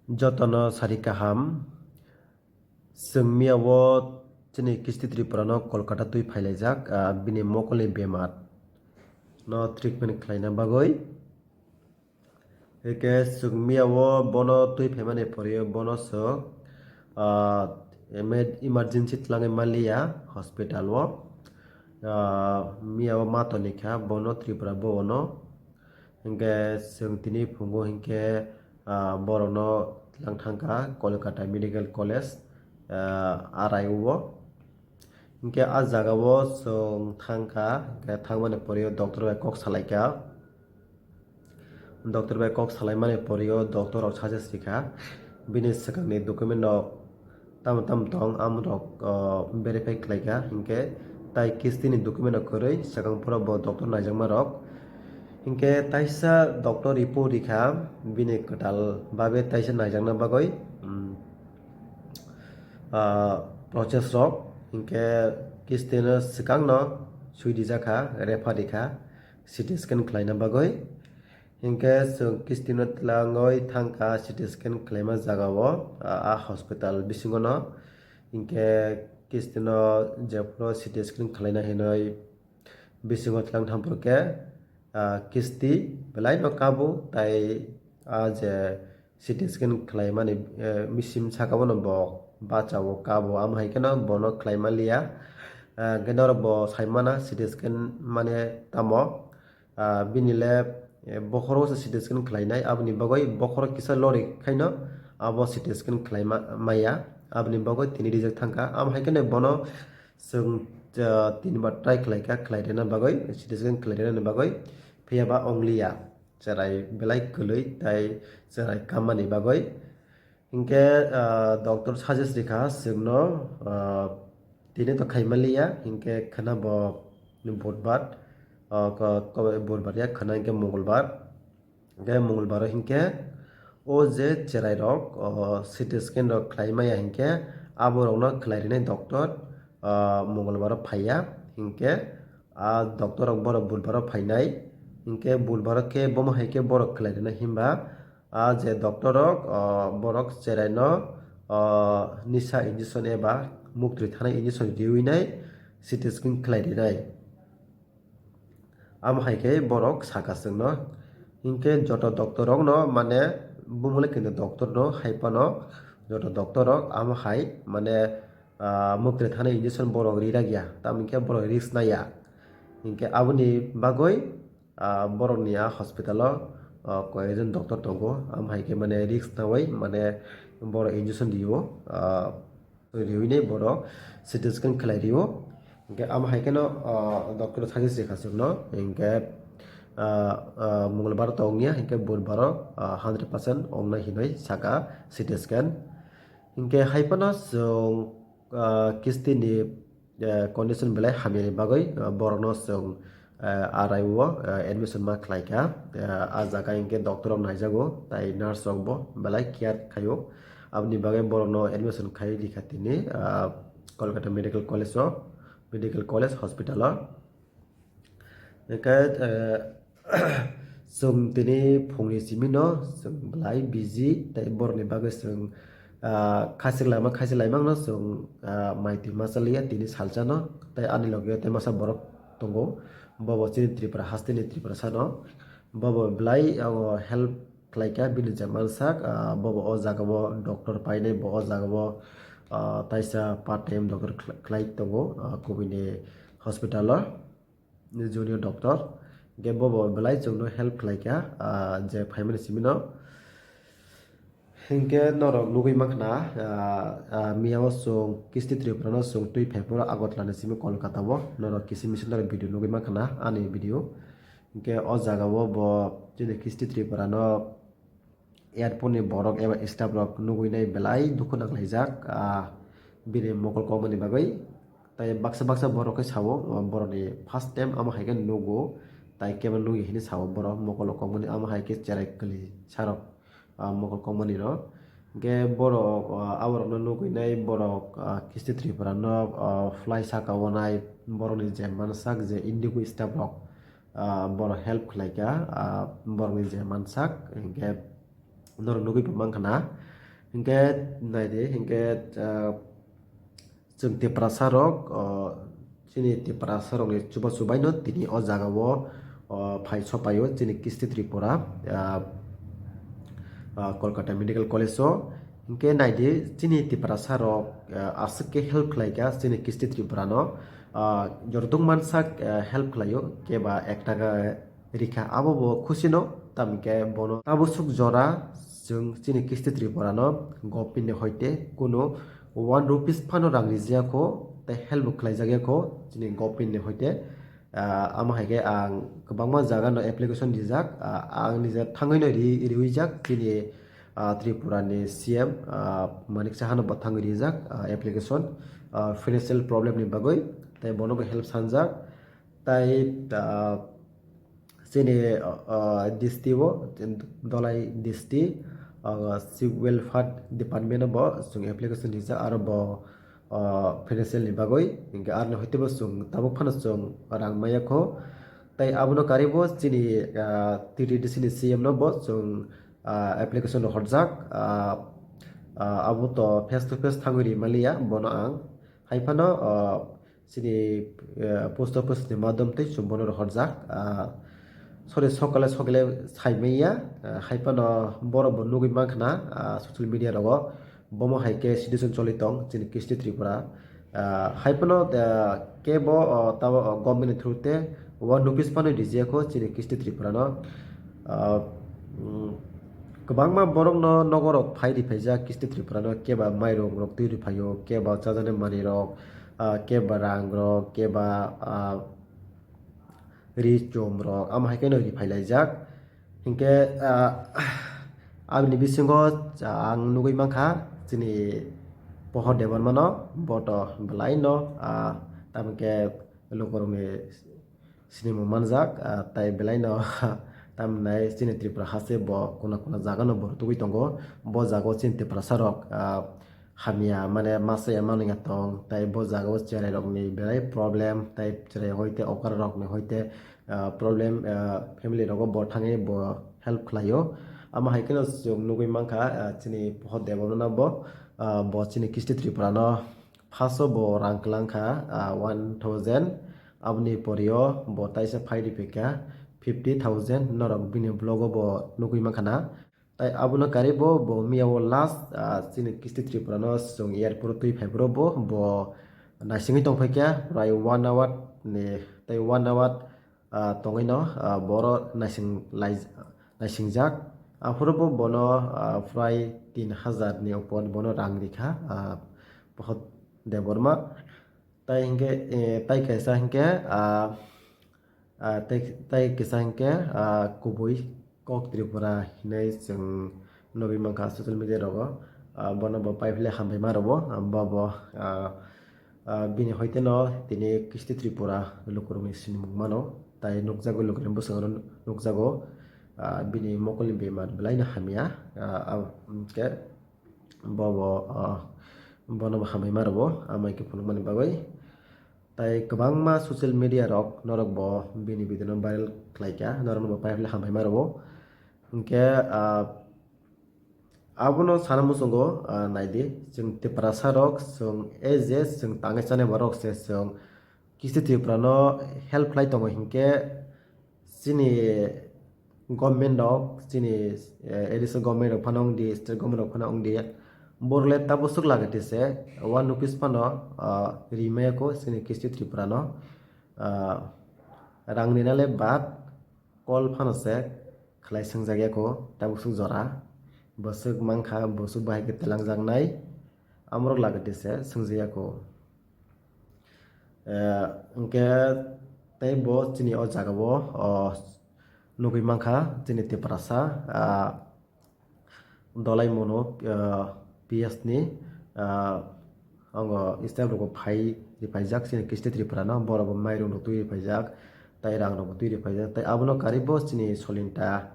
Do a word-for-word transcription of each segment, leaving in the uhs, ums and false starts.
Jotono sari kaham. Chwng miya o chini kisti Tripura no Kolkata twi phailaijak, ah, bini mokolni bemar no treatment khlaina bagwi. Hwnkhe chwng miya o bono twi phaimani pore bono chwng, ah, emer-, emergency twlangwi manliya hospital o. Ah, miya o ma tonikha bono Tripura bono. Hwnkhe chwng tini phungo hwnkhe, ah, borokno twlang thangkha Kolkata Medical College, ah, R I O o. Hwnkhe ah jaga o chwng thangkha, hwnkhe thangmani pore o doctor bai kok salaikha. Doctor bai kok salaimani pore o doctor rok suggest rikha, bini swkangni document rok tamo tamo tong, amorok, o, verify khlaikha, hinkhe tai kistini document rok kwrwi swkang phuru bo doctor naijakma rok. Hinkhe taisa doctor report rikha, bini kwtal babe taisa naijakna bagwi, um, ah, process rok. Hinkhe kistino swkangno swi rijakha, refer rikha, C T scan khlaina bagwi. Hinkhe chwng kistino twlangwi thangkha C T scan khlaima jagao, a, a hospital bisingono. Hinkhe kistino jephuru C T scan khlaina hinwi bisingo twlang thangphuru khe, a, kisti belaino kabo, tai a je C T scan khlaimani, eh, misim saka bono bo bachao kabo, amo hai kheno bono khlaima liya. Ah, hwnkhe norok bo saimana C T scan mane tamo. Ah, bini le, eh, bokhoro se C T scan khlainai, aboni bagwi bokhoro kisa lori khaino abo C T scan khlaima maya, aboni bagwi tini rijak thangkha. Amo hai kheno bono chwng, ah, tinbar try khlaikha, khlai rwna bagwi, C T scan khlai rwna bagwi, phiya ba ongliya. Cherai belai kwlwi tai cherai kammani bagwi. Hinkhe, ah, doctor suggest rikha chwngno, ah, tini to khaimaliya, hinkhe khwna bo budbar, ah, ko-, ko-, budbar ya, khwna hinkhe mongolbar. Hinkhe mongolbaro hinkhe o je cherai rok, o C T scan rok khlai maya hinkhe aborokno khlai rinai doctor, ah, mongolbaro phaiya. Hinkhe a doctor rok borok budbaro phainai, hinkhe budbaro khe bomo hai khe borok khlai rwna himba a je doctor rok, o, borok cheraino, o, nisa injection eba muktwi thanai injection riwi nai C T scan khlai rinai. Amo hai khe borok saka chwngno, hinkhe joto doctor rokno mane bumole kini doctor no hai phano joto doctor rok amo hai mane, ah, muktwi thanai injection borok ri ragya, tamo hinkhe borok risk naiya. Hinkhe aboni bagwi, ah, borokni a hospital o, ah, koi ekjon doctor tongo, amo hai khe mane risk naui mane borok injection rio, ah, riui nei borok C T scan khlai rio. Hinkhe amo hai kheno, ah, doctor thangwi se khasukno hinkhe, ah, ah, mongolbar to wngya hinkhe budbaro, ah, hundred percent wngnai hinwi saka C T scan. Hinkhe hai phano chwng, ah, kistini, eh, condition belai hamyani bagwi, ah, borokno chwng, eh, R I O o, eh, admission ma khlaikha. Eh, a jaga hinkhe doctor rok naijago, tai nurse rok bo belai care khaio. Aboni bagwi borokno admission khai rikha tini, ah, Kolkata Medical College o, Medical College Hospital o. Hinkhe, eh, chwng tini phungni simi no chwng belai busy, tei borokni bagwi chwng, ah, khachik lama, khachik laimang no chwng, ah, mai twi masa liya tini salsa no, tei ani loge tei masa borok tongo, bobo chini Tripura hasteni Tripura sano, bobo belai, ah, help khlaikha bini je mansak, ah, bobo o jaga o doctor painai, bo o jaga o, ah, taisa part time doctor khlai, khlai tongo, ah, kubuni hospital o. Junior doctor, hinkhe bobo belai chwngno help khlaikha, ah, je phaimani simi no. Hinkhe norok nugwi mankha na, ah, ah, miya o chwng kisti Tripura no chwng twi phai phuru Agartala ni simi Kolkata o norok kisim missionary video nugwi mankha na ani video. Hinkhe o jaga o bo chini kisti Tripura no airport ni borok eba staff rok nugwi nai belai dukhu nanglaijak, ah, bini mokol kokmani bagwi. Tai baksa baksa borok khe sao, ah, borokni first time amo hai khe nugo, tai kebo nugwi hini sao borok mokol kokmani amo hai khe cherai kwlwi sarok, ah, mokol kokmani no. Hinkhe borok, ah, aborokno nugwi nai borok, ah, kisti Tripura no, ah, fly saka o nai borokni je mansak je Indigo staff rok, ah, borok help khlaikha, ah, borokni je mansak, hinkhe norok nugwi bo mankha na, Hinkhe naidi, hinkhe, ah, chwng Tiprasa rok, ah, chini Tiprasa rokni chubachu baino tini o jaga o, ah, phai sopaio chini Kisti Tripura, ah, ah, Kolkata Medical College o. Hinkhe naidi, chini Tiprasa rok, ah, aswk khe help khlai kha chini Kisti Tripura no, ah, jortung mansak, ah, help khlaio, keba ek taka rikha, abo bo khusino, tamkhe bono tabuk suk jora chwng chini Kisti Tripura no government ni hoite kuno one rupees phano rang rijak kho, tei help bo khlaijak ya kho chini government ni hoite. Ah, amo hai khe ang kwbangma jaga no application rijak, ah, ang nije thangwi no ri-, riwijak chini, ah, Tripura ni C M, ah, Manik Saha no bo thangwi rijak, ah, application, ah, financial problem ni bagwi, tei bono bo help sanjak. Tai, ah, chini, ah, district o, Dhalai district, ah, chief welfare department o bo chwng application rijak, aro bo, ah, financial ni bagwi, hinkhe aroni hoite bo chwng tabuk phano chwng rang maya kho. Tai abono karwi bo chini, ah, T T D C ni C M no bo chwng, ah, application rohorjak, ah, ah, abo to face to face thangwi ri manliya bono ang. Hai phano, ah, chini, eh, post office ni madhyam tei chwng bono rohorjak. Ah, sorry, sokole sokole saimanya, ah, hai phano borok bo nugwi mankha na, ah, social media rogo. Bomo hai khe situation choli tong chini Kisti Tripura. Ah, hai phano, ah, kebo, oh, tabo, oh, government ni through te one rupees phano rijak kho chini Kisti Tripura no. Ah, mm, kwbangma borok no nogo rok phai ri phaijak Kisti Tripura no, keba mairung rok twi ri phaio, keba chajaknai manwi rok, ah, keba rang rok, keba, ah, ri chum rok, amo hai khe no ri phai laijak. Hinkhe, ah, aboni bisingo, ah, ang nugwi mankha chini Pohor Debbarma no, bo to belai no, ah, tamo khe lukurokni sinimung manjak, ah, tai belai no tamni chini Tripura haste bo kuna kuna jaga no bo tugwi tongo. Bo jaga o chini Tiprasa rok, ah, hamya, mane masa ya manwi ya tong, tai bo jaga o cherai rok ni belai problem, tai cherai hoite okra rok ni hoite, ah, problem, ah, family rogo bo thangwi bo help khlaio. Amo hai kheno chwng nugwi mankha, ah, chini Pohor Debbarma no bo, ah, bo chini Kisti Tripura no first o bo rang kwlang kha, ah, one thousand, aboni pori o bo taisa phai ri phaikha fifty thousand, norok bini vlog o bo nugwi mankha na. Tai abono karwi bo, bo miya o last, ah, chini Kisti Tripura no chwng airport o twi phai phuru bo, bo naisingwi tong phaikha prai one hour ni, tai one hour, ah, tongwi no, ah, boro naising lai, naisingjak. Aphuru bo bono, ah, prai tin hajar ni upor bono rang rikha, ah, Pohor Debbarma. Tai hinkhe, eh, tai kaisa hinkhe, ah, ah, tai, tai kisa hinkhe, ah, kubui kok Tripura hinwi chwng nugwi mankha social media rogo. Ah, bono bo paiphle hambai ma rwbo, ah, bo bo, ah, ah, bini hoite no tini Kisti Tripura lukurokni sinimung mano, tai nukjago lukurokni bwskango nukjago, ah, bini mokolni bemar belai no hamya, ah, ah, hinkhe bo bo, ah, bono bo hambai ma rwbo, amai khe phunukmani bagwi. Tai kwbangma social media rok norok bo bini video no viral khlai kha, norok no bo paiphle hambai ma rwbo. Hinkhe, ah, abono sana muchungo, ah, naidi, chwng Tiprasa rok, chwng, eh, je chwng tangwi chanai borok se chwng Kisti Tripura no help khlai tongo hinkhe, chini government rok, chini, eh, additional government rok phano wng di, state government rok phano wng di, borok le tabuk swk lagati se one rupees phano, ah, ri maya kho chini Kisti Tripura no, ah, rang rina le bad call phano se khlai swngjak ya kho tabuk swk jora, bwswk mankha, bwswk bahai khe twlang jaknai, amorok lagati se swngjak ya kho. Eh, hinkhe tei bo chini o jaga o, o, nugwi mankha chini Tiprasa, ah, Dhalai Mono, ah, P S ni, ah, abo staff rok bo phai riphaijak chini Kisti Tripura no, borok bo mairung rok twi riphaijak, tai rang rok bo twi riphaijak, tai abono karwi bo chini Solinta,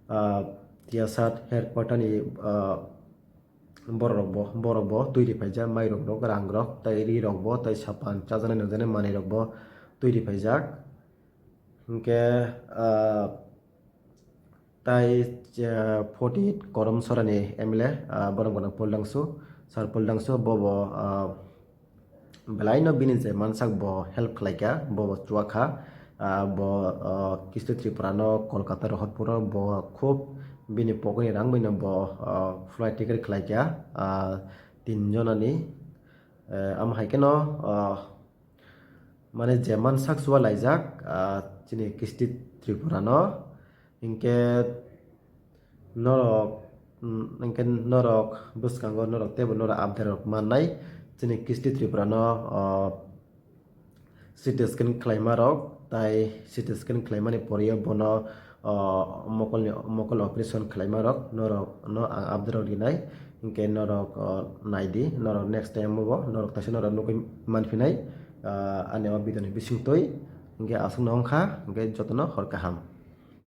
ah, T S R headquarter ni, ah, borok rok bo, borok bo twi riphaijak, mairung rok, rang rok, tai ri rok bo, tai sapan chajaknai nukjaknai manwi rok bo twi riphaijak. Hinkhe, ah, Tai, eh, forty eight Korom Sorani M L A, ah, borok gwnang Pol Dangsu, Sir Pol Dangsu, bobo, ah, belaino bini je mansak bo help khlaikha, bobo chuakha, ah, bo, ah, kisti Tripura no Kolkata rohorpuro bo khub bini pocket ni rang bai no bo, ah, flight ticket khlaikha, ah, tin jonani, eh, am hai kheno, ah, mane je mansak chua laijak, ah, chini kisti Tripura no, hinkhe norok, mm, hinkhe norok bwskango norok teibo norok update rok mannai. Chini kisti Tripura no, ah, C T scan khlaima rok, tai C T scan khlaimani poriyo bono, ah, mokolni, mokol operation khlaima rok, norok no ang update rok rinai, hinkhe norok, ah, naidi, norok next time o bo norok taisa norok nugwi manphinai, ah, ani o video ni bisingtwi, hinkhe aswkno wngkha, hinkhe jotono hor kaham.